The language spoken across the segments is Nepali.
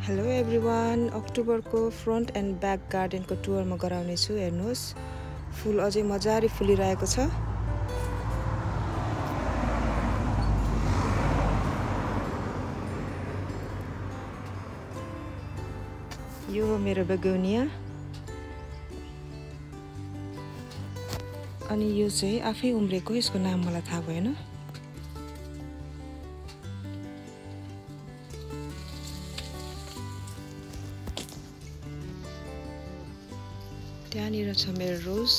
हेलो एभ्रिवान, अक्टोबरको फ्रन्ट एन्ड ब्याक गार्डनको टुर म गराउने छु। हेर्नुहोस्, फुल अझै मजाले फुलिरहेको छ। यो हो मेरो बेगोनिया, अनि यो चाहिँ आफै उम्रेको। यसको नाम मलाई थाहा भएन। त्यहाँनिर छ मेरो रोज।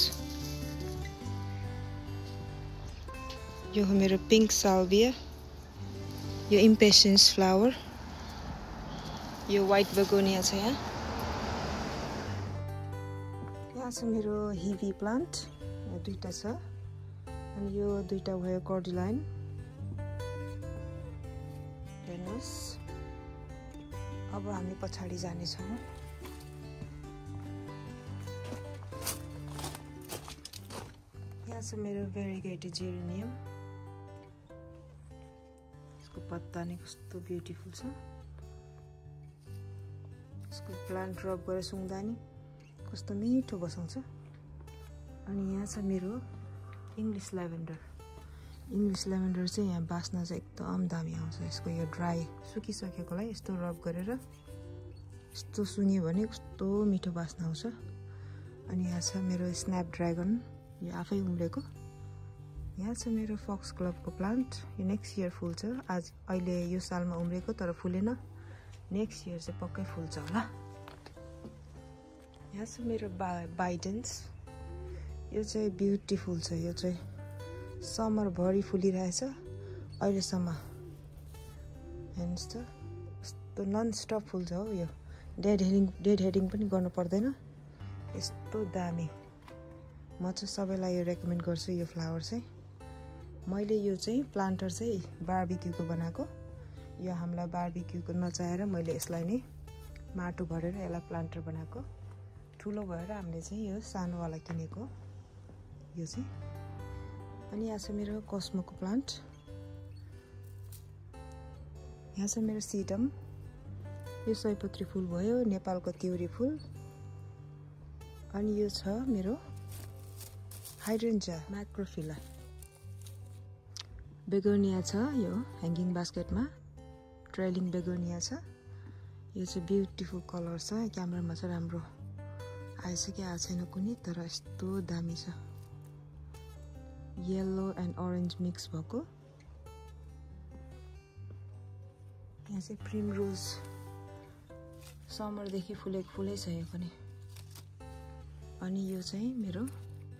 यो हो मेरो पिङ्क साल्भिया। यो इम्पेसेन्स फ्लावर। यो व्हाइट बेगोनिया छ यहाँ। यहाँ छ मेरो हिभी प्लान्ट, यहाँ दुईटा छ, अनि यो दुईटा भयो कर्डिलाइन। हेर्नुहोस्, अब हामी पछाडि जानेछौँ। यहाँ छ मेरो भेरिगेटेड जेरेनियम। यसको पत्ता नै कस्तो ब्युटिफुल छ। यसको प्लान्ट रब गरेर सुँग्दा नि कस्तो मिठो बसाउँछ। अनि यहाँ छ मेरो इङ्ग्लिस ल्याभेन्डर। इङ्ग्लिस ल्याभेन्डर चाहिँ यहाँ बास्ना चाहिँ एकदम दामी आउँछ। यसको यो ड्राई सुकिसकेकोलाई यस्तो रब गरेर यस्तो सुँग्यो भने कस्तो मिठो बास्ना आउँछ। अनि यहाँ छ मेरो स्न्याप ड्रागन, यो आफै उम्रेको। यहाँ छ मेरो फक्स क्लबको प्लान्ट। यो नेक्स्ट इयर फुल्छ। आज अहिले यो सालमा उम्रेको तर फुलेन। नेक्स्ट इयर चाहिँ पक्कै फुल्छ होला। यहाँ छ मेरो बाइडेन्स। यो चाहिँ ब्युटिफुल छ। यो चाहिँ समरभरि फुलिरहेछ अहिलेसम्म। हेर्नुहोस् त, यस्तो नन स्टप फुल्छ हो। यो डेड हेडिङ पनि गर्नु पर्दैन। यस्तो दामी। म चाहिँ सबैलाई यो रेकमेन्ड गर्छु। यो फ्लावर चाहिँ मैले यो चाहिँ प्लान्टर चाहिँ बार्बिक्यूको बनाएको। यो हामीलाई बार्बिक्यूको नचाहेर मैले यसलाई नै माटो भरेर यसलाई प्लान्टर बनाएको। ठुलो भएर हामीले चाहिँ यो सानोवाला किनेको यो चाहिँ। अनि यहाँ छ मेरो कस्मोको प्लान्ट। यहाँ छ मेरो सिडम। यो सयपत्री फुल भयो, नेपालको त्योरी फुल। अनि यो छ मेरो हाइड्रेन्जा म्याक्रोफिला। बेगोनिया छ यो ह्याङ्गिङ बास्केटमा। ट्रेलिङ बेगोनिया छ। यो चाहिँ ब्युटिफुल कलर छ। क्यामेरामा चाहिँ राम्रो आएछ कि आएको छैन कुनै, तर यस्तो दामी छ। येल्लो एन्ड अरेन्ज मिक्स भएको। यहाँ चाहिँ प्रिम रोज समरदेखि फुलेको फुलै छ यो पनि। अनि यो चाहिँ मेरो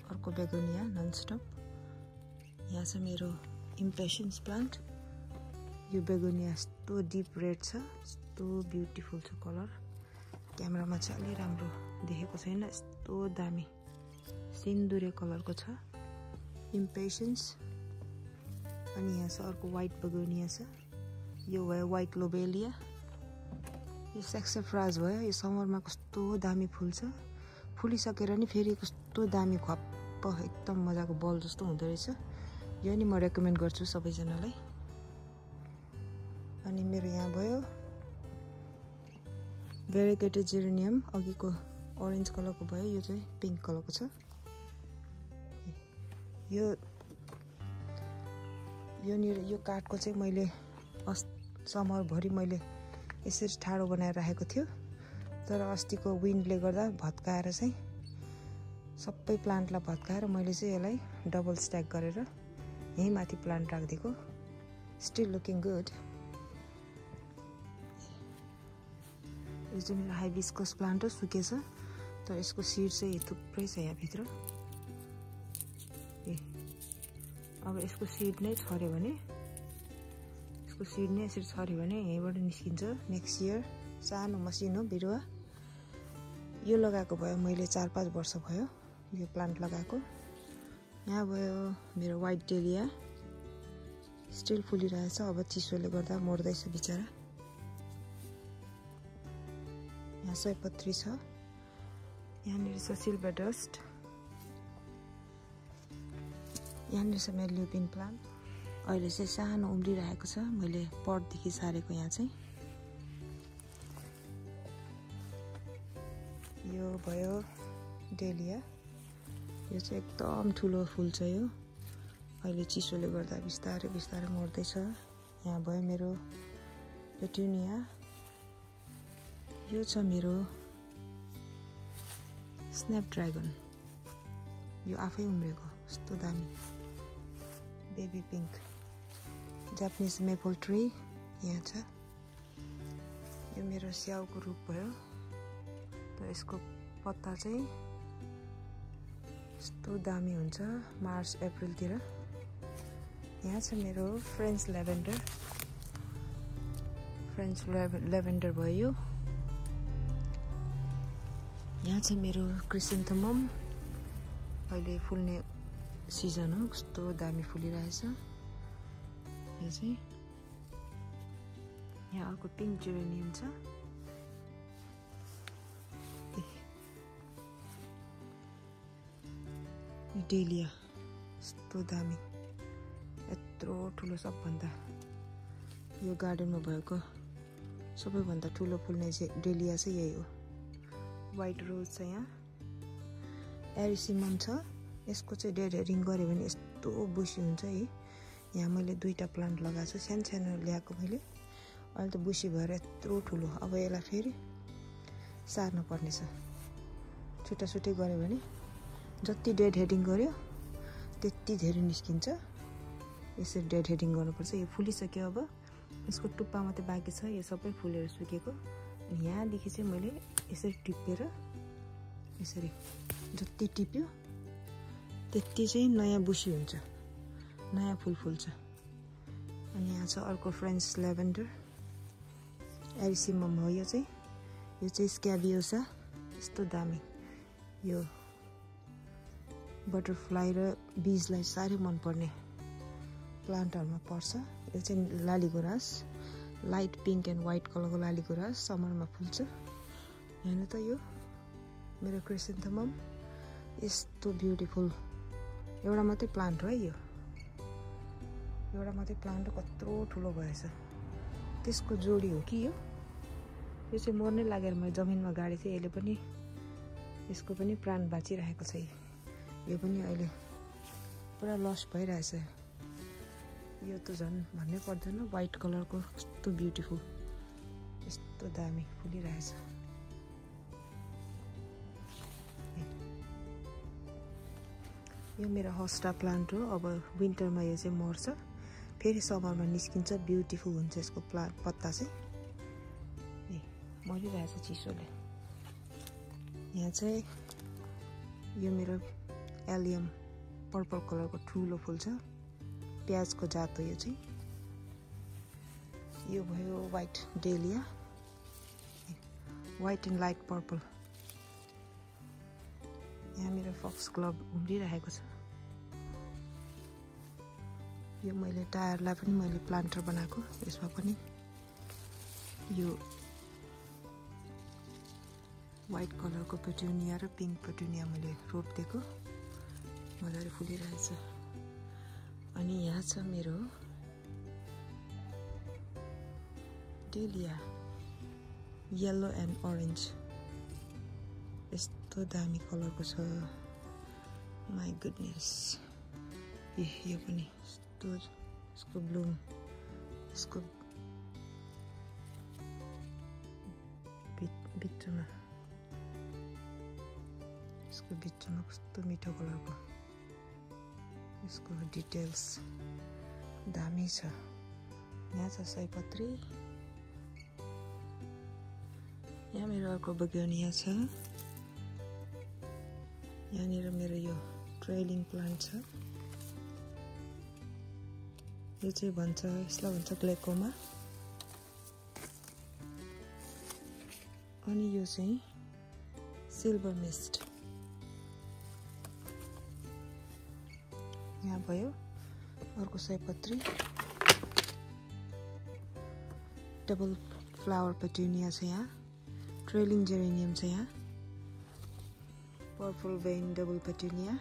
अर्को बेगोनिया ननस्टप। यहाँ छ मेरो इम्पेसेन्स प्लान्ट। यो बेगोनिया यस्तो डिप रेड छ, यस्तो ब्युटिफुल छ कलर। क्यामेरामा चाहिँ अलि राम्रो देखेको छैन। यस्तो दामी सिन्दुरे कलरको छ इम्पेसेन्स। अनि यहाँ छ अर्को व्हाइट बेगोनिया छ। यो भयो व्हाइट लोबेलिया। यो सेक्सफ्राज भयो। यो समरमा कस्तो दामी फुल्छ। फुलिसकेर नि फेरि कस्तो दामी खप्प एकदम मजाको बल जस्तो हुँदो रहेछ। यो नि म रेकमेन्ड गर्छु सबैजनालाई। अनि मेरो यहाँ भयो भेरिगेटेड जेरेनियम। अघिको ओरेन्ज कलरको भयो, यो चाहिँ पिङ्क कलरको छ। यो काठको चाहिँ मैले समरभरि मैले यसरी ठाडो बनाएर राखेको थियो, तर अस्तिको विन्डले गर्दा भत्काएर चाहिँ सबै प्लान्टलाई भत्काएर मैले चाहिँ यसलाई डबल स्ट्याक गरेर यहीँ माथि प्लान्ट राखिदिएको। Still looking good. यो चाहिँ मेरो हाइबिस्कस प्लान्ट हो, सुकेछ, तर यसको सिड चाहिँ थुप्रै छ यहाँभित्र। अब यसको सिड नै छर्यो भने यसरी छर्यो भने यहीँबाट निस्किन्छ नेक्स्ट इयर। सानो मसिनो बिरुवा यो लगाएको भयो मैले 4-5 वर्ष भयो यो प्लान्ट लगाएको। यहाँ भयो मेरो व्हाइट डेलिया, स्टिल फुलिरहेछ। अब चिसोले गर्दा मर्दैछ बिचरा। यहाँ सयपत्री छ। यहाँनिर छ सिल्भर डस्ट। यहाँनिर छ मेरो ल्युपिन प्लान्ट। अहिले चाहिँ सानो उम्रिरहेको छ। मैले पटदेखि सारेको यहाँ चाहिँ। यो भयो डेलिया, यो चाहिँ एकदम ठुलो फुल छ। यो अहिले चिसोले गर्दा बिस्तारै बिस्तारै मर्दैछ। यहाँ भयो मेरो पेटुनिया, यो छ मेरो स्न्यापड्रागन, यो आफै उम्रेको कस्तो दामी baby pink. Japanese maple tree यहाँ छ। यो मेरो स्याउको रुख भयो, तर यसको पत्ता चाहिँ यस्तो दामी हुन्छ मार्च अप्रिलतिर। यहाँ छ मेरो फ्रेन्च ल्याभेन्डर भयो। यहाँ छ मेरो क्रिसेन्थेमम, अहिले फुल्ने सिजन हो, कस्तो दामी फुलिरहेछ यो चाहिँ। यहाँ अर्को पिङ्क जेरेनियम छ। डेलिया यस्तो दामी, यत्रो ठुलो, सबभन्दा यो गार्डनमा भएको सबैभन्दा ठुलो फुल्ने चाहिँ डेलिया चाहिँ यही हो। वाइट रोज छ यहाँ। एरिसिमम छ, यसको चाहिँ डेड हेडिङ गऱ्यो भने यस्तो बुसी हुन्छ है। यहाँ मैले 2टा प्लान्ट लगाएको छु, सानो सानो ल्याएको मैले, अहिले त बुसी भएर यत्रो ठुलो। अब यसलाई फेरि सार्नु पर्नेछ। छुट्टा छुट्टै गऱ्यो भने जति डेड हेडिङ गर्यो त्यति धेरै निस्किन्छ। यसरी डेड हेडिङ गर्नुपर्छ। यो फुलिसक्यो, अब यसको टुप्पा मात्रै बाँकी छ, यो सबै फुलेर सुकेको। अनि यहाँदेखि चाहिँ मैले यसरी टिपेर, यसरी जति टिप्यो त्यति चाहिँ नयाँ बुसी हुन्छ, नयाँ फुल फुल्छ। अनि यहाँ छ अर्को फ्रेन्च ल्याभेन्डर, एरिसिमम हो यो चाहिँ स्क्याबियोसा, यस्तो दामी। यो बटरफ्लाई र बीजलाई साह्रै मनपर्ने प्लान्टहरूमा पर्छ। यो चाहिँ Laligurans, light pink and white कलरको लालीगुराँस, समरमा फुल्छ। हेर्नु त यो मेरो क्रिसेन्थेमम, यस्तो ब्युटिफुल। एउटा मात्रै प्लान्ट हो है यो, एउटा मात्रै प्लान्ट कत्रो ठुलो भएछ। त्यसको जोडी हो कि यो चाहिँ मर्नै लागेर मैले जमिनमा गाडेको थिएँ। यसले पनि, यसको पनि प्राण बाँचिरहेको छ। यो पनि अहिले पुरा लस भइरहेछ। यो त झन् भन्नै पर्दैन, वाइट कलरको कस्तो ब्युटिफुल, यस्तो दामी फुलिरहेछ। यो मेरो होस्टा प्लान्ट हो। अब विन्टरमा यो चाहिँ मर्छ, फेरि समरमा निस्किन्छ, ब्युटिफुल हुन्छ यसको पत्ता चाहिँ। मरिरहेछ चिसोले। यहाँ चाहिँ यो मेरो एलियम पर्पल कलरको ठुलो फुल छ, प्याजको जात हो यो चाहिँ। यो भयो white dahlia, white and light purple. यहाँ मेरो फक्स क्लब उम्रिरहेको छ। यो मैले टायरलाई पनि मैले प्लान्टर बनाएको, यसमा पनि यो वाइट कलरको पेटुनिया र पिङ्क पेटुनिया मैले रोपिदिएको, मजाले फुलिरहेछ। अनि यहाँ छ मेरो डेलिया, येलो एन्ड अरेन्ज, यस्तो दामी कलरको छ। माई गुडनेस, यो पनि यस्तो, यसको ब्लुम, यसको भित्रमा, यसको भित्रमा कस्तो मिठो कलरको, यसको डिटेल्स दामी छ। यहाँ छ सयपत्री। यहाँ मेरो अर्को बेगोनिया छ। यहाँनिर मेरो यो ट्रेलिङ प्लान्ट छ। यो चाहिँ भन्छ, यसलाई भन्छ ग्लेकोमा। अनि यो चाहिँ सिल्भर मिस्ट। यहाँ भयो अर्को सयपत्री। डबल फ्लावर पेटुनिया छ यहाँ। ट्रेलिङ जेरेनियम छ यहाँ। Purple vein double petunia.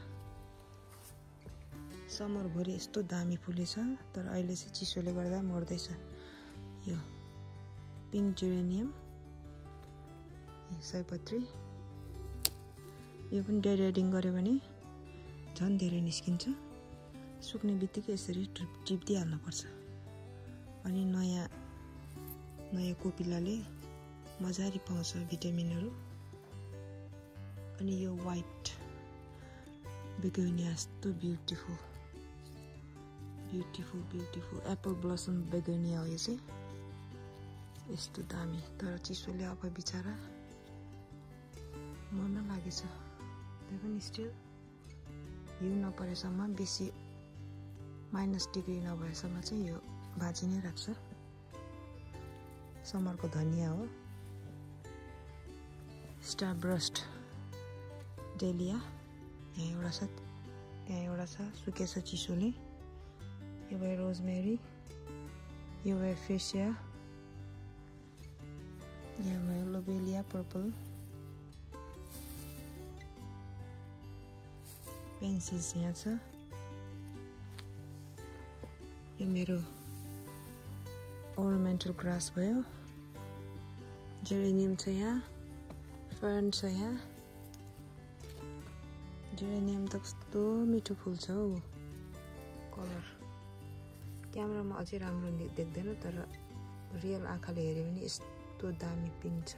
समरभरि यस्तो दामी फुलेछ, तर अहिले चाहिँ चिसोले गर्दा मर्दैछ। यो पिङ्क जेरेनियम, सयपत्री, यो पनि डेड हेडिङ गऱ्यो भने झन् धेरै निस्किन्छ। सुक्ने बित्तिकै यसरी टिप्दिहाल्नुपर्छ। अनि नयाँ कोपिलाले मजाले पाउँछ भिटामिनहरू। अनि यो व्हाइट बेगोनिया यस्तो ब्युटिफुल एप्पल ब्लसम बेगोनिया हो यो चाहिँ। यस्तो दामी, तर चिसोले अब बिचारा मर्न लागेछ। त्यही पनि स्टिल हिउँ नपरेसम्म, बेसी -डिग्री नभएसम्म चाहिँ यो बाँची नै राख्छ। समरको धनिया हो। स्टार ब्रस्ट डेलिया यहाँ एउटा छ, त्यहाँ एउटा छ, सुकेछ चिसोले। यो भयो रोजमेरी, यो भयो फ्रेसिया, यहाँ भयो लोबेलिया पर्पल, पेन्सिस यहाँ छ। यो मेरो ओर्नामेन्टल ग्रास भयो। जेरेनियम छ यहाँ, फर्न छ यहाँ। जेरेनियम त कस्तो मिठो फुल छ हौ। कलर क्यामेरामा अझै राम्रो देख्दैन, तर रियल आँखाले हेऱ्यो भने यस्तो दामी पिङ्क छ।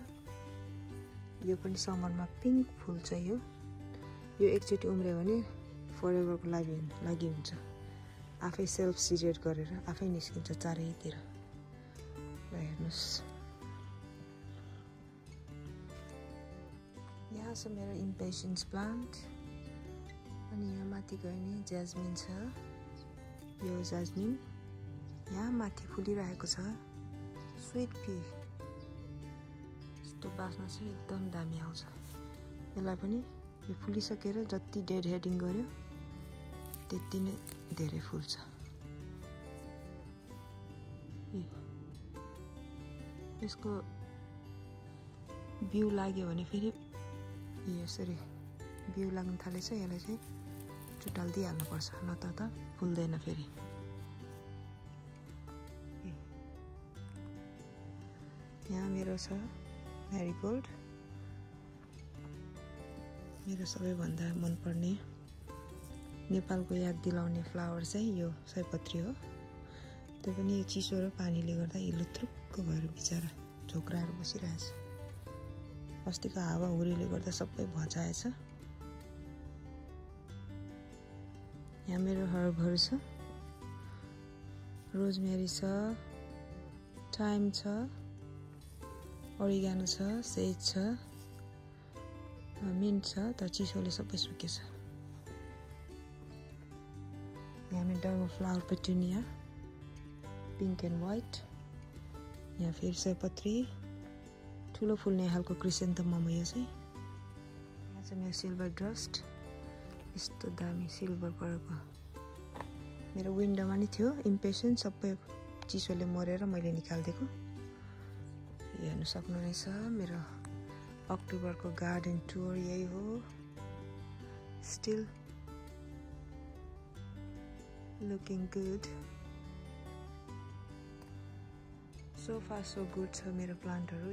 यो पनि समरमा पिङ्क फुल छ। यो एकचोटि उम्रियो भने फरएभरको लागि हुन्छ। आफै सेल्फ सिडेट गरेर आफै निस्किन्छ चारैतिर। ल हेर्नुहोस्, यहाँ छ मेरो इम्पेसियन्स प्लान्ट। अनि यहाँ माथि गयो भने ज्यास्मिन छ। यो ज्यास्मिन यहाँ माथि फुलिरहेको छ। स्विट पी यस्तो बास्ना चाहिँ एकदम दामी आउँछ। यसलाई पनि यो फुलिसकेर जति डेड हेडिङ गर्यो त्यति नै धेरै फुल्छ। यसको बिउ लाग्यो भने फेरि यसरी बिउ लाग्न थालेछ, यसलाई चाहिँ चुटाल्दिहाल्नुपर्छ, नत्र त फुल्दैन फेरि। यहाँ मेरो छ म्यारिगोल्ड, मेरो सबैभन्दा मनपर्ने नेपालको याद दिलाउने फ्लावर चाहिँ यो सयपत्री हो। त्यो पनि यो चिसो र पानीले गर्दा हिलुत्रुक्क भएर बिचरा झोक्राएर बसिरहेछ। अस्तिको हावाहुरीले गर्दा सबै भचाएछ। यहाँ मेरो हर्बहरू छ। रोजमेरी छ, टाइम छ, ओरिगानो छ, सेज छ, मिन्ट छ, तर चिसोले सबै सुकेछ। यहाँ मेरो derma flower petunia pink and white. यहाँ फेरि सयपत्री, ठुलो फुल्ने खालको क्रिसेन्थेमम हो यो चाहिँ। यहाँ चाहिँ मेरो सिल्भर डस्ट, यस्तो दामी सिल्भर कलरको। मेरो विन्डोमा नि थियो इम्पेसियन्स, सबै चिसोले मरेर मैले निकालिदिएको। हेर्नु सक्नुहुनेछ मेरो अक्टोबरको गार्डन टुर यही हो। Still looking good, so far so good छ मेरो प्लान्टहरू।